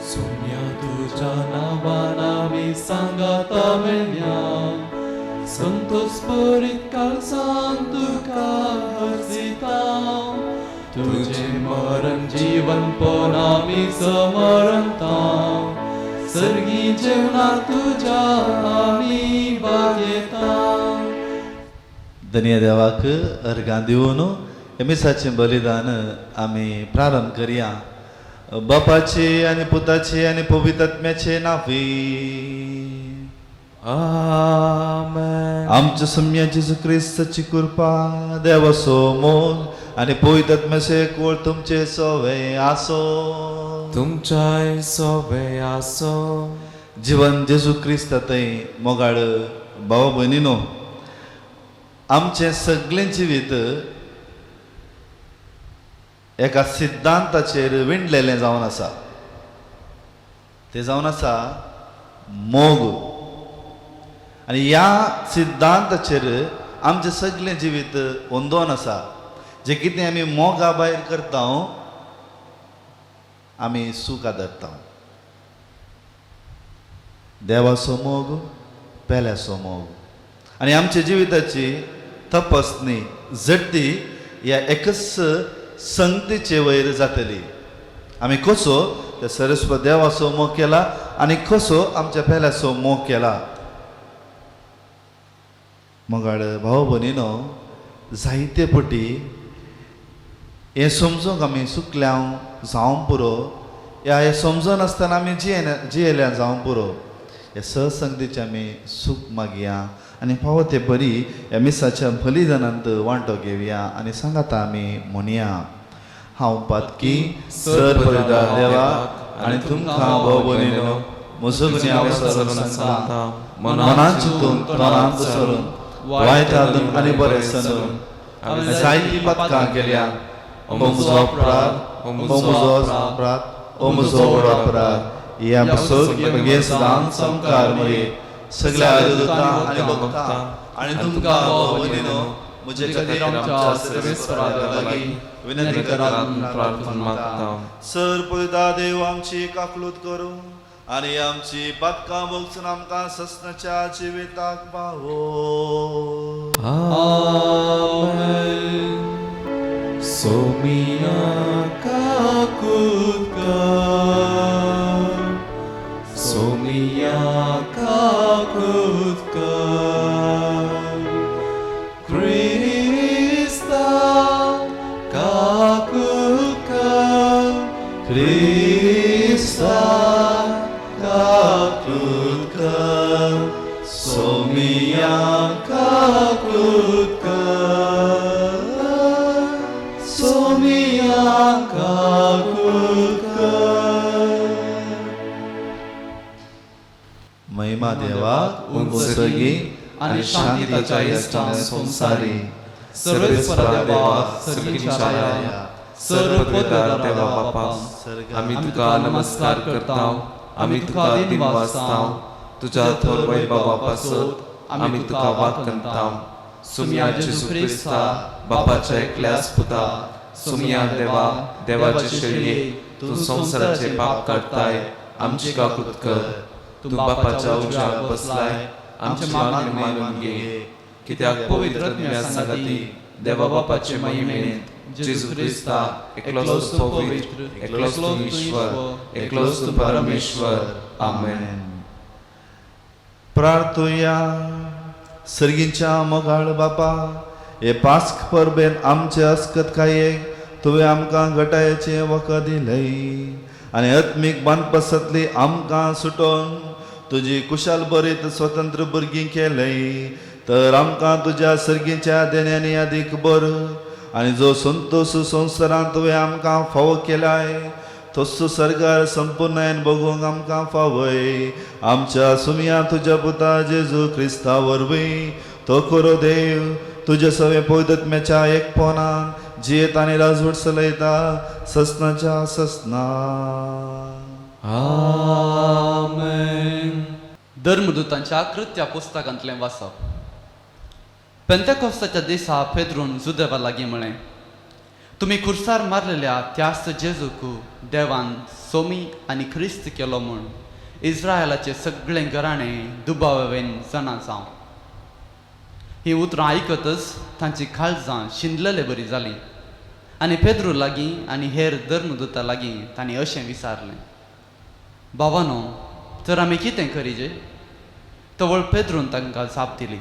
सोम्या तुज्या नांवान आमी सांगाता मेळया संतोष भरीत काळजान तुका हर्षिता तुजें मरण जीवनपण आमी समरंता सर्गी जेवणा तुज्या आमी भाग घेता. धन्य देवाक अर्घां दिवन हे मिसाचें बलिदान आमी प्रारंभ करया. बापाचे आनी पुताचे आनी पवित्र नांवी. आमेन. आमच्या सोम्या जेजू क्रिस्ताची कृपा, देवाचो मोग आनी पवित्र आत्म्याचो एकवट तुमचे सवे आसो. तुमच्याय सोबे आसो. जिवन जेजू क्रिस्त थंय मोगाळ भाव भयणीनो, आमचें सगळें जिवीत एका सिद्धांताचेर विणलेलें जावन आसा. तें जावन आसा मोग. आनी ह्या सिद्धांताचेर आमचें सगळें जिवीत अंदोन आसा. जें कितें आमी मोगा भायर करता, आमी सूख आदरता. देवाचो मोग, पेल्याचो मोग आनी आमच्या जिविताची तपासणी झडटी ह्या एकच संगतीचे वयर जातली. आमी कसो त्या सरस्वत देवाचो मोग केला आनी कसो आमच्या पेल्याचो मोग केला. मोगाळ भाव भयणीनो, जायते पटी हें समजूंक आमी चुकल्या जावं पुरो, ह्या हें समजनासतना आमी जियेना जियेल्या जावं पुरो. हे सहसंगतीचे आमी सूख मागया आनी फावो ते बरी ह्या मिसाच्या बलिदानांत वांटो घेवया आनी सांगाता आमी म्हणया: हांव पातकी सर परिदा देवा आनी तुमकां भाव भयणीनो म्हजो गुन्यांव सांगता. मनान चिंतून, तोंडान सरून, वायट आदून आनी बरें सनून हांवें जायतीं पातकां केल्या. ओ म्हजो अपराध, ओ म्हजो अपराध, ओ म्हजो व्हड अपराध. ह्या पासत म्हगे सदांच सामकार मरे, सगळ्या दुतां आनी भक्तां आनी तुमकां भाव भयणीनो म्हजे खातीर आमच्या सर्वेस्परा देवा लागीं विनंती करात. प्रार्थना मागता. सर पयता देव आमची काकलूत करूं आनी आमची पातकां भोगसून आमकां ससनाच्या जिविताक पावो. आमेन. सोमिया काकूत कर, सोमिया काकूत कर, क्रिस्ता काकूत कर, क्रिस्ता काकलूत कर, सोमिया काकलूत कर, सोमिया काकलूत कर. महिमा देवाक उंचगी आनी शांती ताच्या इश्टां संवसारी. सर्वेस्परा देवा, सर्गीच्या राया, सर्व पवित्र देवा बापा, आमी तुका नमस्कार करता, आमी तुका दिनवासता. तुझ्या थोर वैभवा पासत आमी तुका वाकंता. सुमिया जेजू क्रिस्ता, बापाच्या एकल्याच पुता, सुमिया देवा, देवाचे शेळये, तूं संवसाराचे पाप काडताय, आमची काकूत कर. तूं बापाच्या उजव्याक बसलाय, आमची मागणी मानून घे. कित्याक पवित्र आत्म्या सांगाती देवा बापाचे महिमेंत जेजू क्रिस्ता, एकलोच तूं पवित्र, एकलोच तूं ईश्वर, एकलोच तूं परमेश्वर. आमेन. प्रार्थुया. सर्गीच्या मोगाळ बापा, हे पास्क परबेन आमचे अस्कतकायेक तुवें आमकां घटायेचें वखद दिलय आनी आत्मीक बांदपासांतली आमकां सुटोवन तुजी कुशाल बरीत स्वतंत्र भुरगीं केलय, तर आमकां तुज्या सर्गीच्या देण्यांनी अदीक बर आनी जो संतोश संवसारांत तुवें आमकां फावो केलाय, तस्सो सर्गार संपूर्णायन बघूंक आमकां फावय. आमच्या सुमया तुज्या पुता जेजू क्रिस्ता वरवीं. तो खरो देव, तुज्या सवे पवित्र एकपणान जियेत आनी राजवट चलयता ससनाच्या ससना. आमेन. धर्मदूतांच्या कृत्या पुस्तकांतलें वाचप. पेंतेकोस्ताच्या दिसा पेद्रून जुदेवा लागीं म्हळें, तुमी खुर्सार मारलेल्या त्याच जेजूक देवान सोमी आनी ख्रिस्त केलो म्हूण इस्रायलाचे सगळे घराणे दुबावेन जाणा जावं. हीं उतरां आयकतच तांची काळजां शिंदलेले बरी जालीं आनी पेद्रू लागीं आनी हेर धर्मदूता लागीं तांणी अशें विचारलें, भावानो, तर आमी कितें करीजे? तवळ पेद्रून तांकां जाप दिली,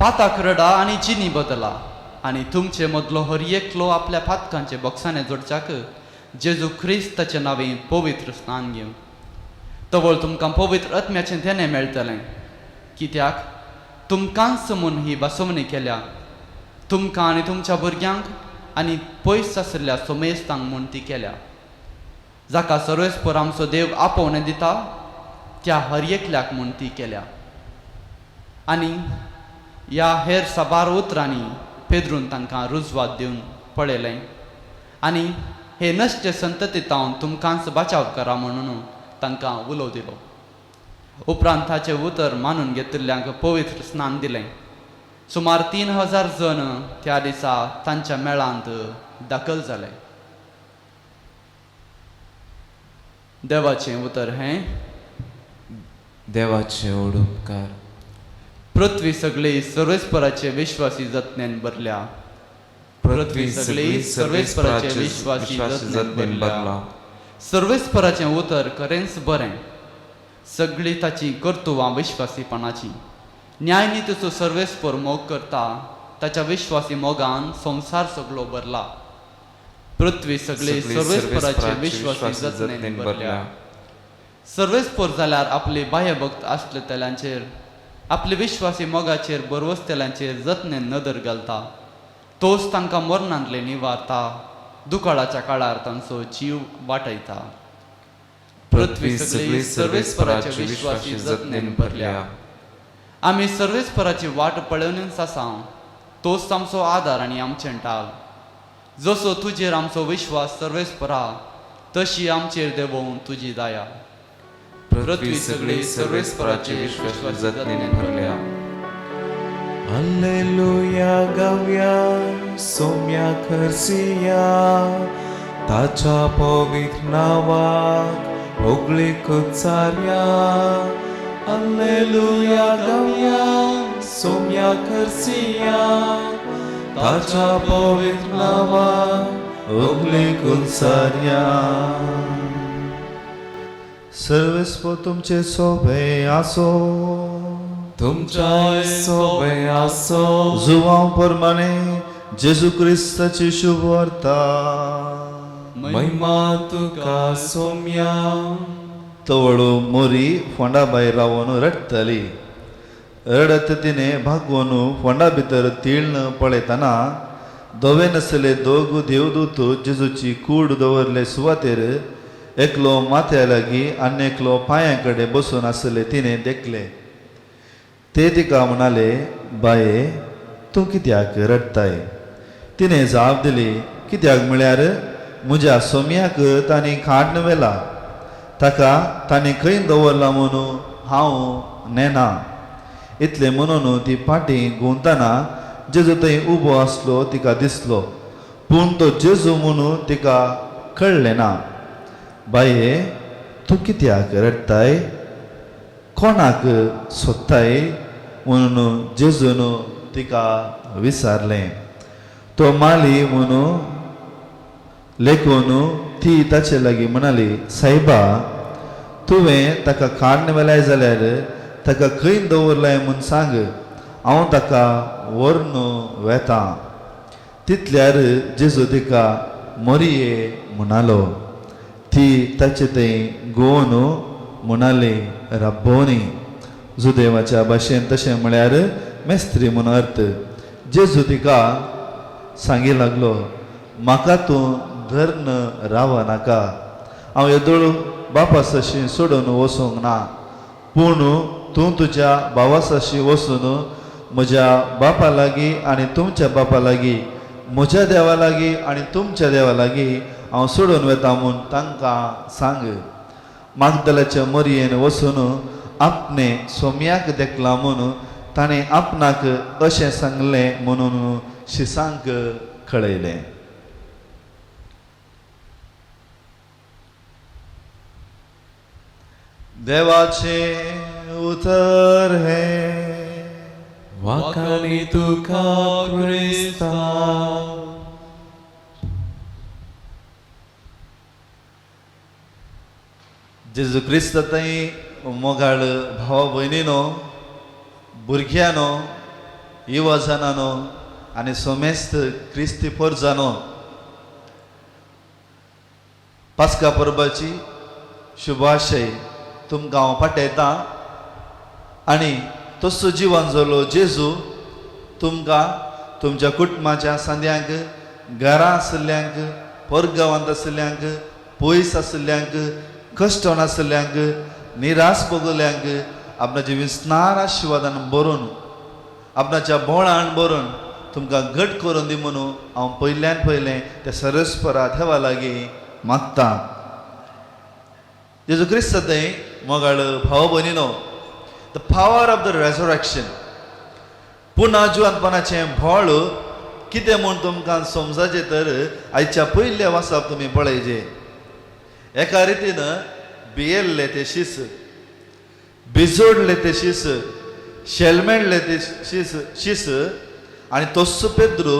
पाताक रडा आनी जिनी बदला आनी तुमचे मदलो हर एकलो आपल्या पातकांचे बोक्साने जोडच्याक जेजू क्रिस्ताचे नांवे पवित्र स्नान घेवन तवळ तुमकां पवित्र आत्म्याचें देणें मेळटलें. कित्याक तुमकांच म्हूण ही भासोवणी केल्या, तुमकां आनी तुमच्या भुरग्यांक आनी पयस आशिल्ल्या सोमेस्तांक म्हूण ती केल्या. जाका सर्वेस्पर आमचो देव आपोवणें दिता त्या हर एकल्याक म्हूण ती केल्या. आनी ह्या हेर साबार उतरांनी पेद्रून तांकां रुजवात दिवन पळयलें आनी हे नश्टे संततीतावन तुमकांच बचाव करा म्हणून तांकां उलो दिलो. उपरांत ताचें उतर मानून घेतिल्ल्यांक पवित्र स्नान दिलें. सुमार 3000 जण त्या दिसा तांच्या मेळांत दाखल जाले. देवाचें उतर हें. देवाचे व्हड उपकार. पृथ्वी सगळी सर्वेस्पराचे विश्वासी जतनेन भरल्या. पृथ्वी सगळी सर्वेस्पराचे विश्वासी जतनेन भरला. सर्वेस्पराचें उतर खरेंच बरें, सगळी ताची कर्तुवां विश्वासीपणाची. न्यायनितीचो सर्वेस्पर मोग करता, ताच्या विश्वासी मोगान संवसार सगळो भरला. पृथ्वी सगळी सर्वेस्पराचे विश्वासी जतनेन भरल्या. सर्वेस्पर जाल्यार आपले बाह्यभक्त आसले तेल्यांचेर, आपले विश्वासी मोगाचेर बरवसतेल्यांचेर जतनेन नदर घालता. तोच तांकां मरणांतले निवारता, दुकाळाच्या काळार तांचो जीव वाटयता. पृथ्वी सगळी सर्वेस्पराचे विश्वासी जतनेन भरल्या. आमी सर्वेस्पराची वाट पळोवनच आसा, तोच आमचो आदार आनी आमचें टाल. जसो तुजेर आमचो विश्वास सर्वेस्परा, तशी आमचेर देवोवन तुजी दया. पृथ्वी सगळी सर्वेस्पराचे विश्वासी जतनेन भरल्या. Alleluia गावया सोम्या खर्सिया, ताच्या पवित्र नावाक होगळीक उच्चारया. Alleluia गावया सोम्या खर्सिया, ताच्या पवित्र नावाक होगळीक उच्चारया. सर्वेस्पर तुमचे सोबे आसो. तुमच्या सोबे आसो. जुवांव प्रमाणे जेजू क्रिस्ताची शुभवार्ता. महिमा तुका सोम्या. तवळू मोरी फोंडा भायर रावन रडटली. रडत तिणें भागोवन फोंडा भितर तिळण पळयतना धवे नसले दोग देवदूत जेजूची कूड दवरले सुवातेर एकलो माथ्या लागीं आनी एकलो पांयां कडेन बसून आसले तिणें देखले. ते तिका म्हणाले, बाये, तूं कित्याक रडटाय? तिणें जाप दिली, कित्याक म्हळ्यार म्हज्या सोम्याक तांणी खाण व्हेला, ताका तांणी खंय दवरला म्हणून हांव नेना. इतलें म्हणून ती फाटीं घुंवतना जेजू थंय उबो आसलो तिका दिसलो, पूण तो जेजू म्हणून तिका कळ्ळें ना. बाये, तूं कित्याक रडटाय? कोणाक सोदताय? म्हणून जेजून तिका विचारलें. तो माली म्हणून लेखून ती ताचे लागीं म्हणाली, सायबा, तुवें ताका काडून व्हेलाय जाल्यार ताका खंय दवरलाय म्हूण सांग, हांव ताका व्हरून वेता. तितल्यार जेजू तिका मोरये म्हणालो. ती ताचे थंय गोवन म्हणाली, रब्बोनी. जुदेवाच्या भाशेन तशें म्हळ्यार मेस्त्री म्हूण अर्थ. जेजू तिका सांगी लागलो, म्हाका तूं धरून रावनाका, हांव येदोळ बापासाशी सोडून वचूंक ना, पूण तूं तुज्या भावासाशी वचून म्हज्या बापा लागीं आनी तुमच्या बापा लागीं, म्हज्या देवा लागीं आनी तुमच्या देवा लागीं हांव सोडून वता म्हूण तांकां सांग. मागदलाच्या मोरयेन वचून आपणे सोम्याक देखला म्हणून ताणें आपणाक अशें सांगलें म्हणून शिसांक कळयलें. देवाचें उतर हें. वाखाणी तुका क्रिस्ता. जेजू क्रिस्त थंय मोगाळ भाव भयणीनो, भुरग्यांनो, युवजनानो आनी सोमेस्त क्रिस्ती पोरजानो, पास्का परबाची शुभाशय तुमकां हांव पाठयतां आनी तसो जिवन जालो जेजू तुमकां तुमच्या कुटुंबाच्या सांद्यांक, घरा आशिल्ल्यांक, परगांवांत आशिल्ल्यांक, पयस आशिल्ल्यांक, कश्टोन आशिल्ल्यांक, निराश भोगल्यांक आपणाच्या विस्नार आशिर्वादान भरून, आपणाच्या बोळान भरून तुमकां घट करून दी म्हणून हांव पयल्यान पयलें त्या सरस्परा देवा लागीं मागतां. जेजू क्रिस्त थंय मोगाळ भाव भयणीनो, the power of the resurrection, पुन्हा जिवंतपणाचें भोळ कितें म्हूण तुमकां समजाचें तर आयच्या पयल्या वासाप तुमी पळयचे. एका रितीन भियेल्ले ते शीस, भिजोडले ते शीस, शेलमेडले ते शीस शीस आनी तोस्सो पेद्रू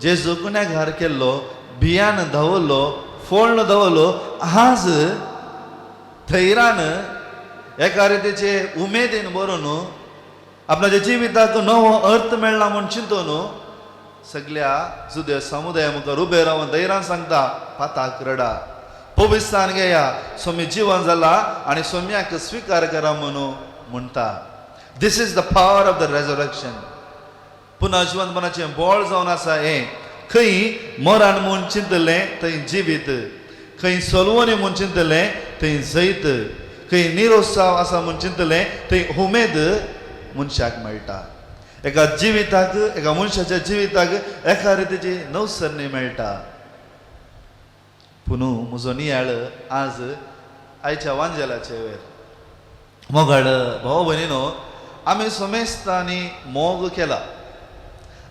जेजू गुन्यागार केल्लो, भियान धांवलो, फोळ्ण धांवलो, आज थैरान एका रितीचे उमेदीन बरोवन आपणाच्या जिविताक नवो अर्थ मेळ्ळा म्हूण चिंतून सगल्या जुदे समुदाया मुखार उबे रावन धैर्यान सांगता, पाताक रडा, पविस्तान घेया, सोमी जिवन जाला आनी सोम्याक स्विकार करा म्हणून म्हणटा. This is the power of the resurrection. पुन्हा जिवनपणाचें बळ जावन आसा हें. खंय मरण म्हूण चिंतलें थंय जिवीत, खंय सलवणी म्हूण चिंतलें थंय जैत, खंय निरोत्साव आसा म्हूण चिंतलें थंय उमेद मनशाक मेळटा. एका जिविताक, एका मनशाच्या जिविताक एका रितीची नवसरणी मेळटा. पूण म्हजो नियाळ आज आयच्या वांजेलाचे वेर. मोगाळ भाव भयणीनो, आमी समेस्तांनी मोग केला,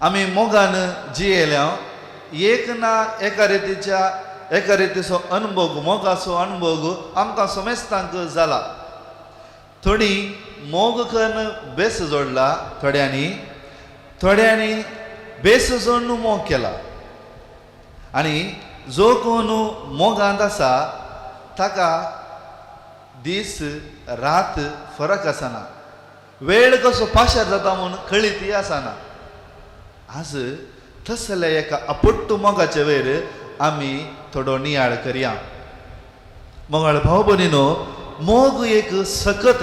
आमी मोगान जियेल्या. एक ना एका रितीच्या एका रितीचो अणभोग, मोगाचो अणभोग आमकां समेस्तांक जाला. थोडीं मोग करून बेस जोडला, थोड्यांनी थोड्यांनी बेस जोडून मोग केला. आनी जो कोण मोगांत आसा ताका दीस रात फरक आसना, वेळ कसो पाशार जाता म्हूण कळीतय आसना. आज तसल्या एका अपुट्टू मोगाचे वयर आमी थोडो नियाळ करया. मोगाळ भाव भयणीनो, मोग एक सकत,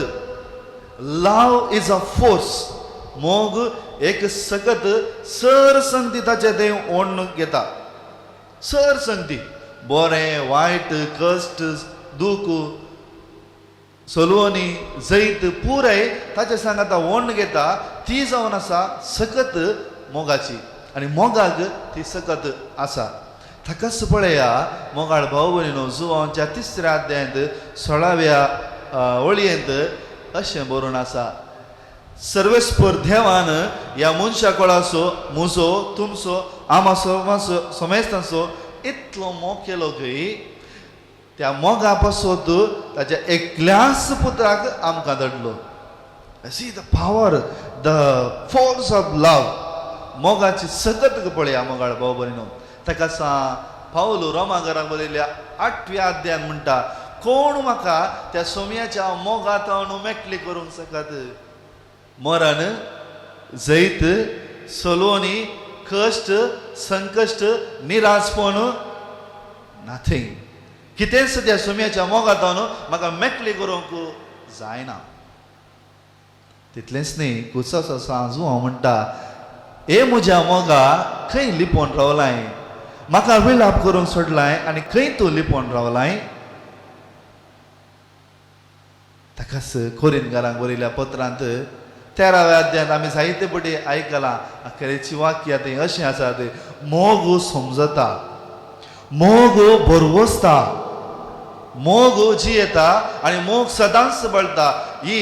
love is a force. मोग एक सकत सर संगती ताचे तें ओडून घेता, सर संगती, बरें वायट, कश्ट, दूख, सलवणी, जैत पुराय ताचे सांगाता ओडून घेता. ती जावन आसा सकत मोगाची आनी मोगाक ती सकत आसा. ताकाच पळया मोगाळ भाव भयणीनो, जुवांच्या तिसऱ्या अध्यायांत 16व्या ओळयेंत अशें बरोवन आसा, सर्वेस्पर देवान ह्या मनशा कोळाचो, म्हजो, तुमचो, आमाचो, समेस्तांचो इतलो मोग केलो की त्या मोगा पासत ताच्या एकल्याच पुत्राक आमकां धाडलो. See the power, the force of love. मोगाची सकत पळया मोगाळ भाव भयणीनो. ताका पावलो रोमाघराक बरयल्या 8व्या अध्यायान म्हणटा, कोण म्हाका त्या सोम्याच्या मोगांत मेकळी करूंक शकत? मरण, जैत, सलोनी, कश्ट, संकश्ट, निराशपण, नथींग, कितेंच त्या सोम्याच्या मोगांत म्हाका मेकळी करूंक जायना. तितलेंच न्ही, कुसास आजू हांव म्हणटा, ए म्हज्या मोगा, खंय लिपोवन रावलाय? म्हाका विलाप करूंक सोडलाय आनी खंय तूं लिपोवन रावलाय? ताकाच कोरिनकारांक बरयल्या पत्रांत 13व्या अध्यायांत आमी जायते पटी आयकलां अखेरेची वाक्य थंय अशें आसा, ते मोग समजता, मोग बरवसता, मोग जियेता आनी मोग सदांच बळटा. ही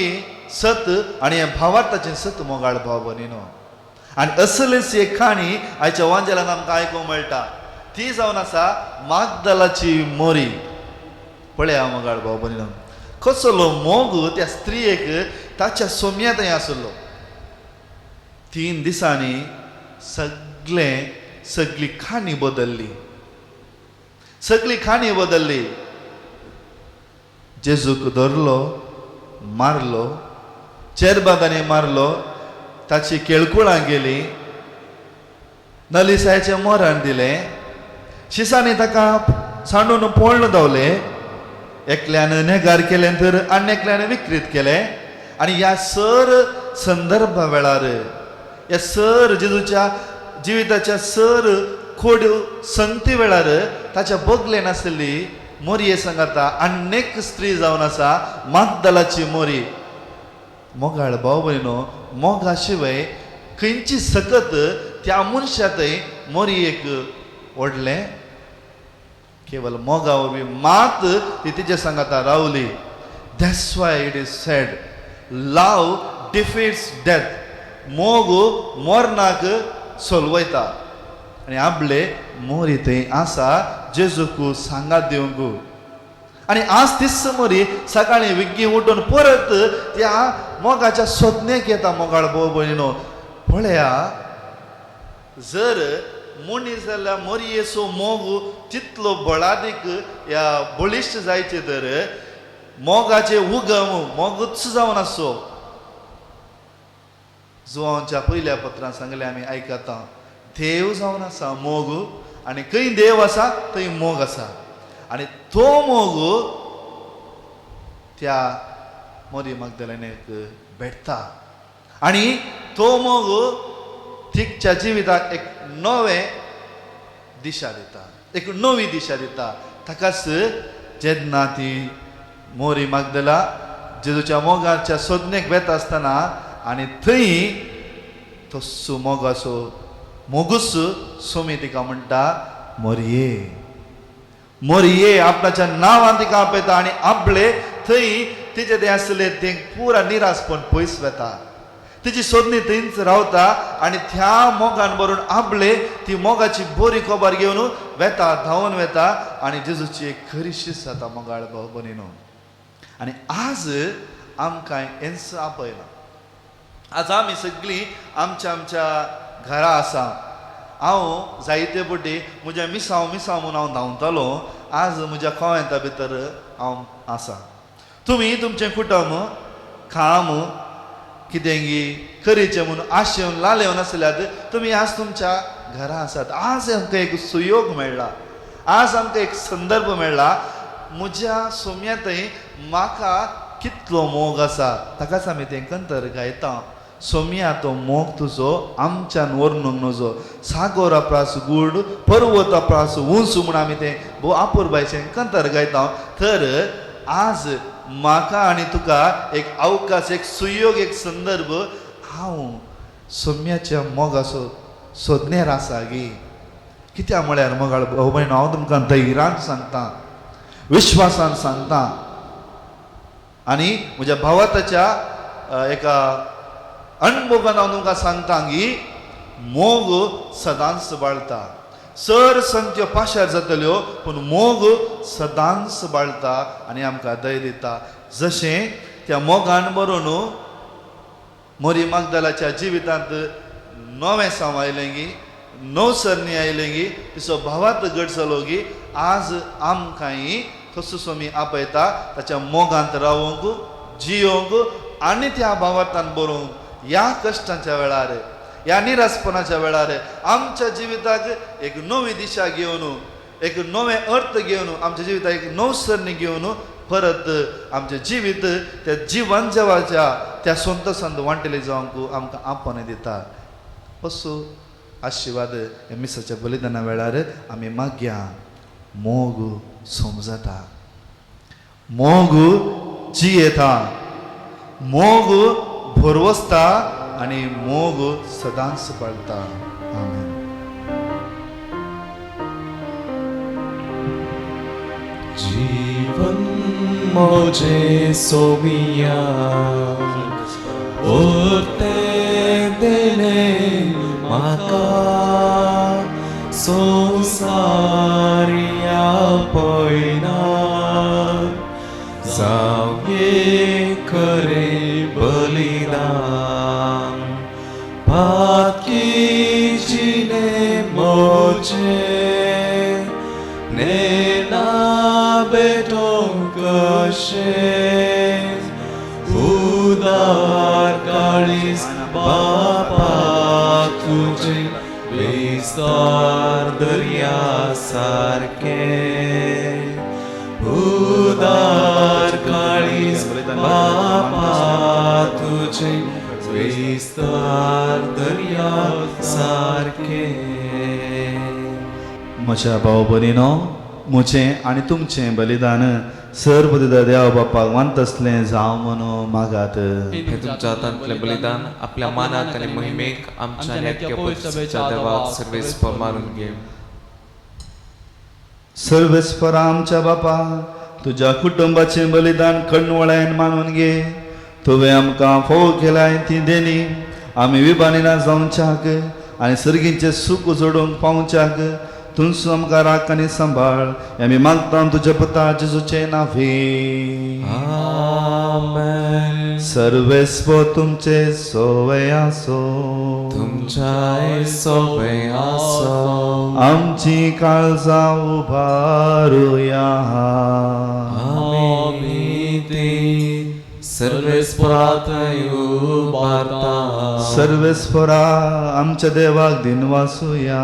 सत आनी हें भावार्थाचें सत मोगाळ भाव भयणीनो. आनी असलीच एक काणी आयच्या वांजेलान आमकां आयकूंक मेळटा, ती जावन आसा मागदलाची मोरी. पळया मोगाळ भाव भयणीनो, कसलो मोग त्या स्त्रियेक ताच्या सोम्या थंय आसलो. 3 दिसांनी सगळें सगळी काणी बदल्ली, सगळी काणी बदल्ली. जेजूक धरलो, मारलो, चेरबादांनी मारलो, ताची केळकुळां गेली, नलिसायचें मरण दिलें, शिसांनी ताका सांडून पोळ्ण धांवले, एकल्यान नेगार केलें तर आनी एकल्यान विक्रीत केलें. आनी ह्या सर संदर्भा वेळार, ह्या सर जेजूच्या जिविताच्या सर खोड्यो संगती वेळार ताच्या बगलेन आसली मोरये सांगाता आनेक स्त्री जावन आसा मागदलाची मोरी. मोगाळ भाव भयणो, मोगा शिवाय खंयची सकत त्या मनशा थंय मोरयेक ओडलें? केवल मोगा वरवीं मात ती तिचे सांगाता रावली. That's why it is said love defeats death. मोग मरणाक सोलवयता. आनी आपले मोरी थंय आसा जेजूक सांगात दिवंक. आनी आज तीच मोरी सकाळीं विग्गी उठून परत त्या मोगाच्या सोदनेक येता. मोगाळ भोव भयणीनो, पळया जर मनीस जाल्यार मोरयेचो मोग तितलो बळादीक या बळिश्ट जायचे तर मोगाचे उगम मोगूच जावन आसो. जुवांच्या पयल्या पत्रान सांगलें आमी आयकता, देव जावन आसा मोग, आनी खंय देव आसा थंय मोग आसा. आनी तो मोग त्या मोरी मागदलेनेक भेटता आनी तो मोग तिच्या जिविताक एक नवें दिशा दिता, एक नवी दिशा दिता. ताकाच जेन्ना ती मोरी मागदला जेजूच्या मोगाच्या सोदनेक वेता आसतना आनी थंय तस्सो मोगाचो मोगूच सोमी तिका म्हणटा मोरये, मोरये आपणाच्या नांवान तिका आपयता. आनी आपले थंय तिचे तें आसलें तें पुरा निरासपण पयस वेता, तिची सोदणी थंयच रावता आनी त्या मोगान भरून आपले ती मोगाची बरी खबर घेवन वेता, धांवन वेता आनी जेजूची एक खरी शिस्त जाता. मोगाळ भाव भयणीनो, आनी आज आमकां हेंच आपयलां. आज आमी सगळीं आमच्या आमच्या घरा आसा. हांव जायते पटी म्हज्या मिसांव मिसांव म्हूण हांव धांवतालो, आज म्हज्या कोवेंता भितर हांव आसा. तुमी तुमचें कुटुंब काम कितेंगी करीचें म्हूण आशेवन लालेवन आसल्यात, तुमी आज तुमच्या घरा आसात. आज आमकां एक सुयोग मेळ्ळा, आज आमकां एक संदर्भ मेळ्ळा. म्हज्या सोम्या थंय म्हाका कितलो मोग आसा ताकाच आमी तें कंतर गायता. सोम्या तो मोग तुजो आमच्यान वर्णूंक नजो, सागोरा प्रास गूड पर्वता प्रास उंच म्हूण आमी तें भोव आपुरबायचें कंतर गायता. तर आज म्हाका आनी तुका एक अवकाश, एक सुयोग, एक संदर्भ, हांव सोम्याच्या मोगाचो सोदनेर आसा गी. कित्याक म्हळ्यार मोगाळ भाव भयण, हांव तुमकां धैर्यान सांगता, विश्वासान सांगता आनी म्हज्या भावाताच्या एका अणभोगान हांव तुमकां सांगता की मोग सदांच बाळता. सर संख्यो पाशार जातल्यो पूण मोग सदांच बाळता आनी आमकां धैर्य दिता. जशें त्या मोगान बरोवन मोरी मागदलाच्या जिवितांत नवें साव आयलें गी, नव सरणी आयलें गी, तिचो भावात घट जालो गी, आज आमकांय तसो स्वामी आपयता ताच्या मोगांत रावंक, जियोंक आनी त्या भावार्थान बरोवंक. ह्या कश्टांच्या वेळार, ह्या निरासपणाच्या वेळार आमच्या जिविताक एक नवी दिशा घेवन, एक नवें अर्थ घेवन, आमच्या जिविताक एक नव सरणी घेवन परत आमचें जिवीत त्या जिवन जेवाच्या त्या संतोशांत वांटेले जावंक आमकां आपोवणें दिता. असो आशिर्वाद ह्या मिसाच्या बलिदाना वेळार आमी मागया. मोग समजता, मोग जियेता, मोग भरवसता आनी मोग सदांच पाळता. आमेन. जीवन मोजे सोमिया ओते देने म्हाका संवसारिया पयना जावये खरें बलिदान पातकी जिणे म्हजें नेना भेटोवंक कशें उदार काळीज बापा तुजें विस्तार दर्या सारकें उदार काळीज बापा तुजें विस्तार दर्या सारकें. म्हज्या भाव भयणीनो, म्हजें आनी तुमचें बलिदान सर्व देव बापाक मानतसलें जावं म्हणून मागात. हे तुमच्या हातांतलें बलिदान आपल्या मानाक आनी महिमेक आमच्या नेत्या पवित्र देवाक सर्वेस्पर मानून घे. सर्वेस्परा आमच्या बापा, तुज्या कुटुंबाचें बलिदान कणवळायन मानून घे. तुवें आमकां फोव केलाय ती देणी आमी विभानिना जावच्याक आनी सर्गीचें सूख जोडूंक पावच्याक तुमचो आमकां राख आनी सांबाळ. आमी मागता तुज्या पुता जेजूचें नांवे. आमेन. सर्वेस्पर तुमचे सोवे आसो. तुमच्याय सोवे आसो. आमची काळजां उबारुया. आमी ती सर्वेस्परा थंय उबारता. सर्वेस्परा आमच्या देवाक दिनवासुया.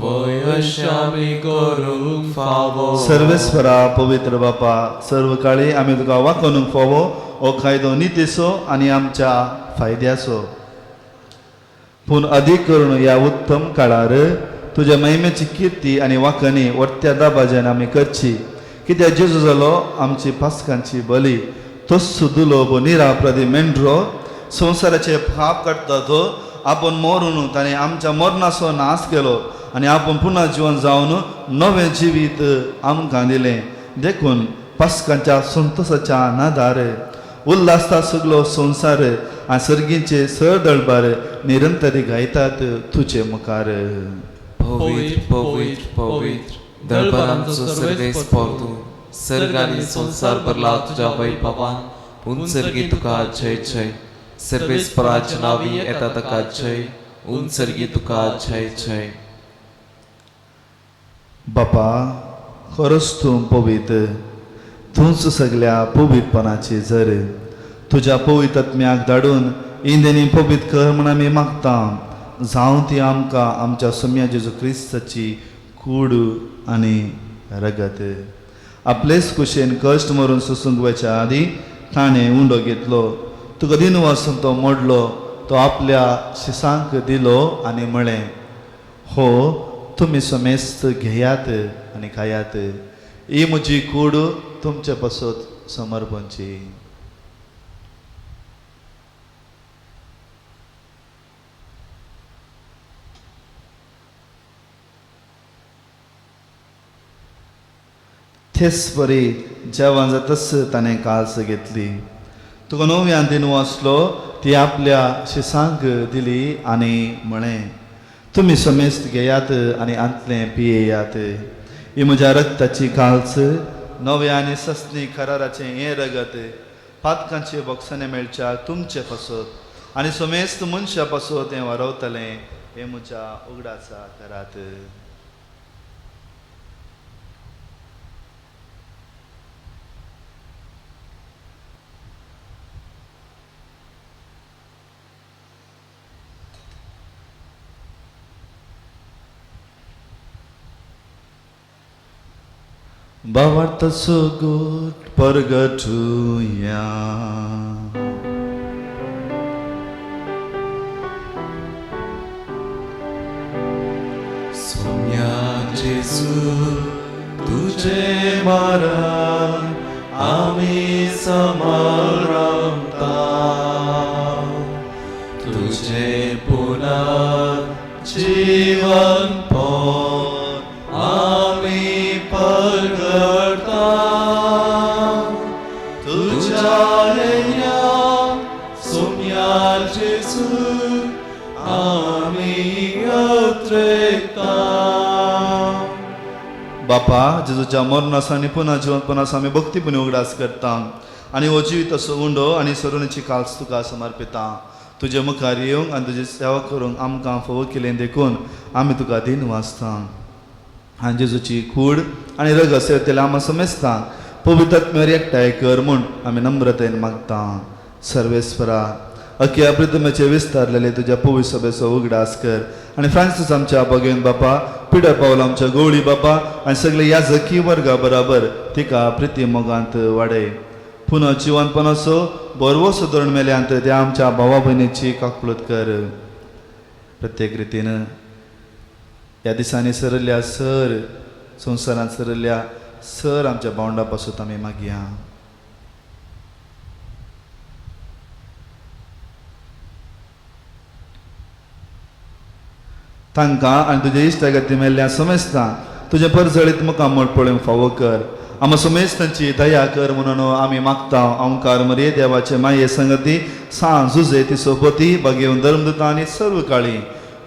वय अशें आमी करूंक फावो. सर्वेस्परा पवित्र बापा, सर्व काळी आमी तुका वाकोनूंक फावो हो कायदो नितीचो आनी आमच्या फायद्याचो. पूण अदीक करून ह्या उत्तम काळार तुज्या महिमेची किर्ती आनी वाकणी वट्ट्या दाबाज्यान आमी करची. कित्याक जेजू जालो आमची पासकांची बली, तोच दुलोब निराप्रदी मेंढरो संवसाराचे पाप काडटा तो आपूण मरून ताणें आमच्या मरणाचो नाश केलो आनी आपूण पुनः जिवन जावन नवें जिवीत आमकां दिलें. देखून पासकांच्या संतोसाच्या नादार उल्हासता सगलो संवसार आनी सर्गीचे सर दळबार निरंतरी गायतात तुजे मुखार. पवित्र पवित्र पवित्र दळबरांचो सर्वेस्पर तूं, सर्ग आनी संवसार भरला तुज्या वैभवान. उंचर्गी तुका जय जय. सर्वेस्पराच्या नांवी येता ताका जय. उंचर्गी तुका जय जय. बापा, खरोच तूं पवित्र, तूंच सगल्या पवित्रपणाची जर. तुज्या पवित्र आत्म्याक धाडून इंदेनी पवित्र कर म्हण आमी मागता. जावं ती आमकां आमच्या सोम्या जेजू क्रिस्ताची कूड आनी रगत. आपलेच कुशेन कश्ट मरून सोसूंक वयच्या आदीं ताणें उंडो घेतलो, तुका दिनवासून तो मोडलो, तो आपल्या शिसांक दिलो आनी म्हळें, हो तुमी समेस्त घेयात आनी खायात. ही म्हजी कूड तुमचे पासत समर्पणची. तेच परी जेवण जातच ताणें काल्स घेतली, तुका नव्यान दिनू आसलो, ती आपल्या शिसांक दिली आनी म्हळें, तुमी समेस्त घेयात आनी आंतलें पियेयात. ही म्हज्या रक्ताची काल्स, नव्या आनी सस्नी कराराचें हें रगत पातकांचे बोगसणे मेळच्या तुमचे पासत आनी समेस्त मनशा पासत हें वारवतलें. हें म्हज्या उगडासा करात. भावार्थ सुगूट परगटुया. सोम्या जेजू तुझे मरण आमी समरमता, तुझे पुनः जीवन पण आमी परगटा. तुझ्या येण्या सोम्या जेजू आमी अत्रेता. बापा, जेजूच्या मरणाचो आनी पुनः जिवनपणाचो आमी भक्तीपणी उगडास करता आनी हो जिविताचो उंडो आनी सरुणीची काल्स तुका समर्पिता. तुजे मुखार येवंक आनी तुजी सेवा करूंक आमकां फावो केलें देखून आमी तुका दिन वाचता. आनी जेजूची कूड आनी रगत सेवतेल्या आमा समेस्ता पवित्र आत्म्यार एकठांय कर म्हूण आमी नम्रतेन मागता. सर्वेस्परा अख्या प्रितमेचे विस्तारलेले तुज्या पवित्र सभेचो उगडास कर आनी फ्रांसीस आमच्या बगेन बापा, पिडर पावल आमच्या गवळी बापा आनी सगळे याजकी वर्गा बराबर तिका प्रिती मोगांत वाडय. पुनः जिवनपणाचो बरवो सुदरण मेल्यांत त्या आमच्या भावा भयणीची काकळूत कर. प्रत्येक रितीन ह्या दिसांनी सरल्या सर संवसारांत सरल्या सर आमच्या भावंडा पासून आमी मागया. तांकां आनी तुजे इश्टागती मेल्ल्या समेस्तां तुजें परजळीत मुखामळ पळोवंक फावो कर. आमा समेस्तांची दया कर म्हणून आमी मागता. ओंकार मरे देवाचे माये संगती सांज जुजे ती सोपती बागेवन धर्मदूतां आनी सर्व काळी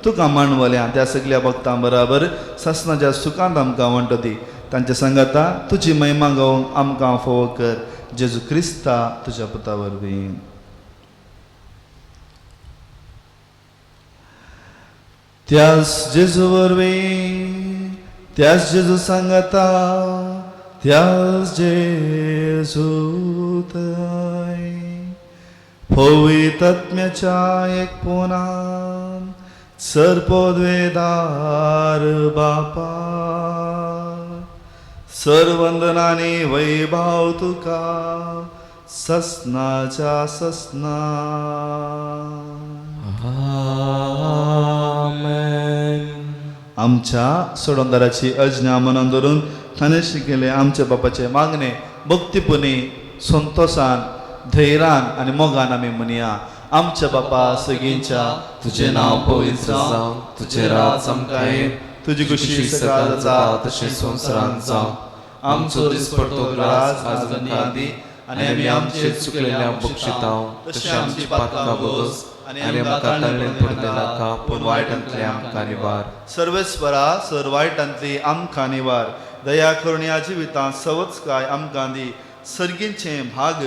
तुका मांडवल्या त्या सगल्या भक्तां बराबर सासनाच्या सुखांत आमकां वांटो दी. तांच्या सांगाता तुजी महिमा गावंक आमकां फावो कर. जेजू क्रिस्ता तुज्या पुता वरवीं. त्यास जेजू वरवीं, त्यास जेजू सांगाता, त्यास जेजू थंय पवित्र आत्म्याच्या एकपणान सर्पोद्वेदार बापा सर्वंदनानी वैभाव तुका ससनाच्या ससना. आमेन. आमच्या सोडोंदाराची अज्ञा मनान धरून ताणें शिकयलें आमच्या बापाचे मागणे भक्तीपुणी संतोशान धैर्यान आनी मोगान आमी म्हणया. आमच्या बापा सगळींच्या तुजें नांव पवित्र जावं, तुजें राज आमकां येवं, तुजी खुशी सकाळ जाता तशें संवसारांत जावं. आमचो दिसपडतो ग्रास आज आमकां दी आनी आमी आमचे चुकलेल्या बक्षितांव तशें आमची पातकां बगस आनी आमकां ताळणेंत पडूं नाका पूण वायटांतले आमकां निवार. सर्वेस्परा सर वायटांतली आमकां निवार. दया करुण्या जिवितांत सवच काय आमकां दी. सर्गींचें भाग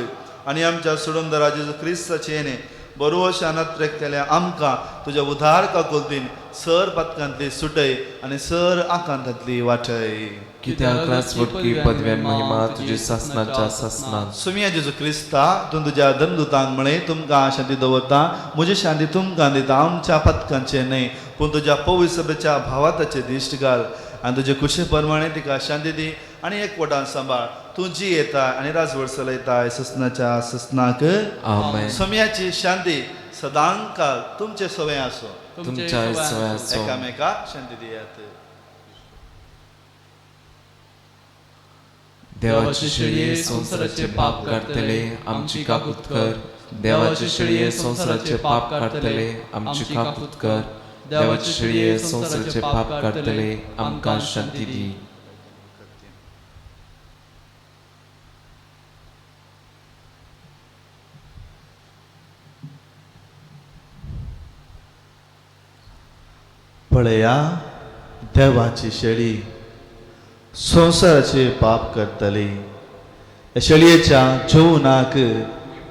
आनी आमच्या सोडूनदारा जेजू क्रिस्ताचें बरोवशा नत्रेकतल्या आमकां तुज्या उदार काकुलतीन सर पातकांतली सुटय आनी सर आकांतांतली वाटय. कित्याक राजवटकी पदव्यान महिमा तुजी सासनाच्या सासनात. सुमिया जेजू क्रिस्ता तूं तुज्या धर्मदूतांक म्हळें तुमकां शांती दवरता, म्हजी शांती तुमकां दिता. आमच्या पातकांचें न्हय पूण तुज्या पवित्र सभेच्या भावाताचें दिश्ट घाल आनी तुजे खुशे प्रमाणे तिका शांती दी आनी एकवटान सांबाळ. तूं जी येता आनी राजवट चलयताय ससनाच्या ससनाक. आमेन. सोम्याची शांती सदांकाल तुमचे सवय आसो. तुमच्या सवय आसो. एकामेका शांती दियात. देवाचे शेळये संवसाराचे पाप काडटले आमची काकूत कर. देवाचे शेळये संवसाराचे पाप काडटले आमची काकूत कर. देवाचे शेळये संवसाराचे पाप काडटले आमकां शांती दी. पळया देवाची शेळी संवसाराचे पाप करतली. ह्या शेळयेच्या जेवणाक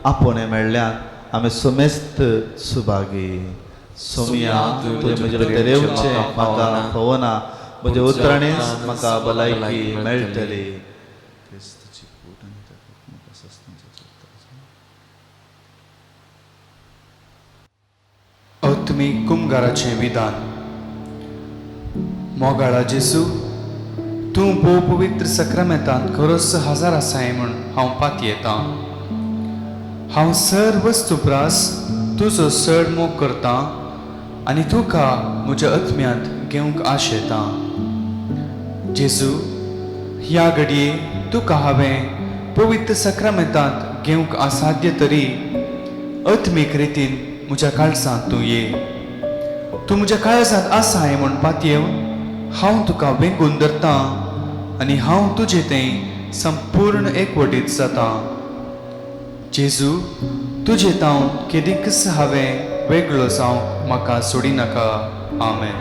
आपोवणें मेळ्ळ्यान आमी समेस्त सुभागी. सोमिया तुवें म्हजे भितर येवचें म्हाका फावना, म्हज्या उतरांनीच म्हाका भलायकी मेळटली. आत्मीक कुमगाराचें विधान. मोगाळा जेजू, तूं भोव पवित्र सक्रामेंतांत खरोच हजार आसाय म्हूण हांव पातयेतां. हांव सर वस्तू प्रास तुजो चड मोग करतां आनी तुका म्हज्या आत्म्यांत घेवंक आशेतां. जेजू, ह्या घडये तुका हांवें पवित्र सक्रामेंतांत घेवंक असाध्य तरी आत्मीक रितीन म्हज्या काळजांत तूं ये. तूं म्हज्या काळजांत आसाय म्हूण पातयेवन हांव तुका वेंगून धरतां आनी हांव तुजे तें संपूर्ण एकवटीत जातां. जेजू, तुजे तावन केदींकच हांवें वेगळो जावंक म्हाका सोडिनाका. आमेन.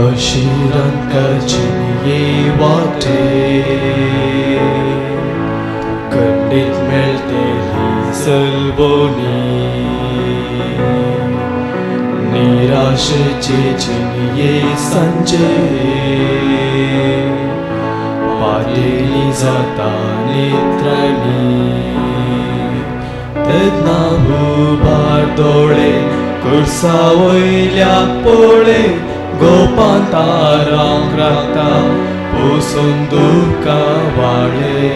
अशिरांकाची वाटे खंडीत मेळटली सलवणी निराशेचे जिणये सांजे पातेली जाता नेत्रांनी तेन्ना उबार दोळे कुर्सा वयल्या पळे गोपान तारांक राखता पोसून दुकां वाळे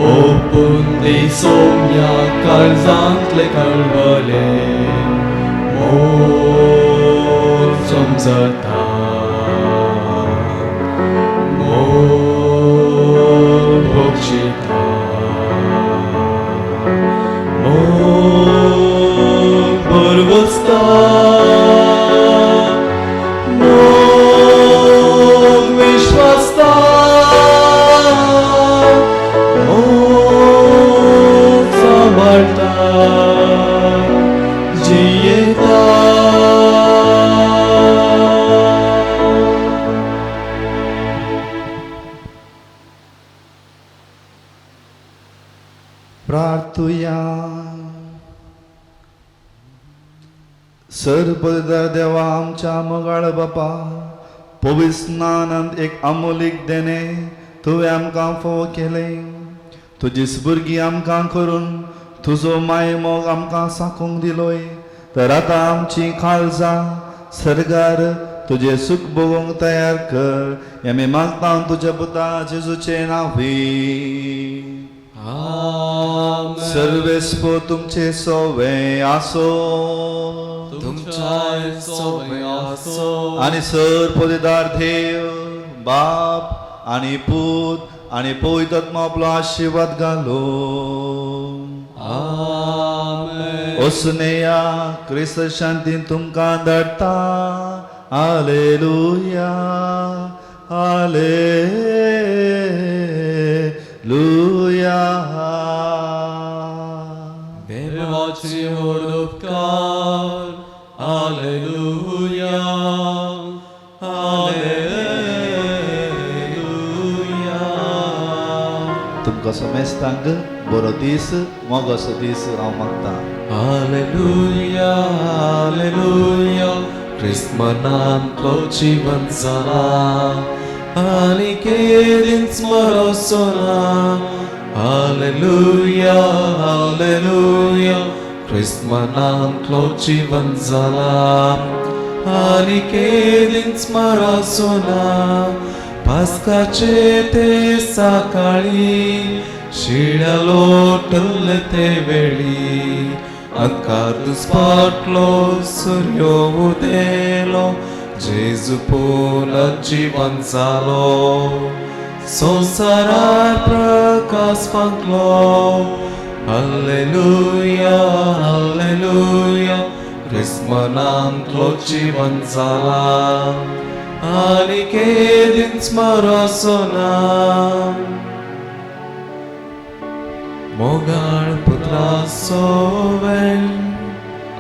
ओपून दी सोम्या काळजांतले कळवले मोग समजता मोग बक्षिता मोग भरवसता मोग विश्वासता मोग सांबाळटा जियेता. प्रार्थुया. सर्वपदार देवा आमच्या मोगाळ बापा, पवित्र स्नानांत एक अमोलीक देणें तुवें आमकां फावो केलें. तुजीच भुरगीं आमकां करून तुजो माय मोग आमकां साकूंक दिलोय. तर आतां आमची काळजां सर्गार तुजें सूख भोगूंक तयार कर, हें आमी मागता तुज्या पुता जेजूचें नांवी. सर्वेस्पो तुमचे सोवे आसो. तुमच्याय सोवे आसो. आनी सर पदेदार देव बाप आनी पूत आनी पवित्र आत्मा आपलो आशिर्वाद घालो. आमेन. वसुनेया क्रिस्त शांतीन तुमकां धाडटा. Hallelujah, hallelujah. देवाचे व्हड उपकार. Hallelujah, hallelujah. तुमकां समेस्तांक बरो दीस, मोगाचो दीस हांव मागता. Hallelujah, hallelujah. क्रिस्मनांतलो जीवन जाला आनी केदींच मरोसो ना. Hallelujah, hallelujah. क्रिस्मनांतलो जीवन जाला आनी केदींच मरोसो ना. पास्काचे ते सकाळी शिळ्या लोटले ते वेळी अंधकार दुस्पाटलो सूर्यो उदेलो जेजू पुनर्जीवन जालो. संवसारार प्रकाश फांकलो. Hallelujah, hallelujah. क्रिस्मनांतलो जीवन जाला आनी केदींच मरोसो ना. मोगाळ पुत्रा सोवें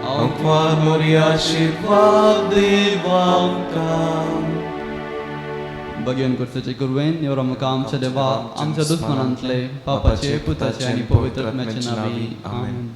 आमकां मोरी आशिर्वाद देवांकां. भगेन कुर्साचे गुरवेन निवरो मुखार आमच्या देवा आमच्या दुस्मनांतले पापाचे पुताचे आनी पवित्र आत्म्याचे नांवी. आमेन.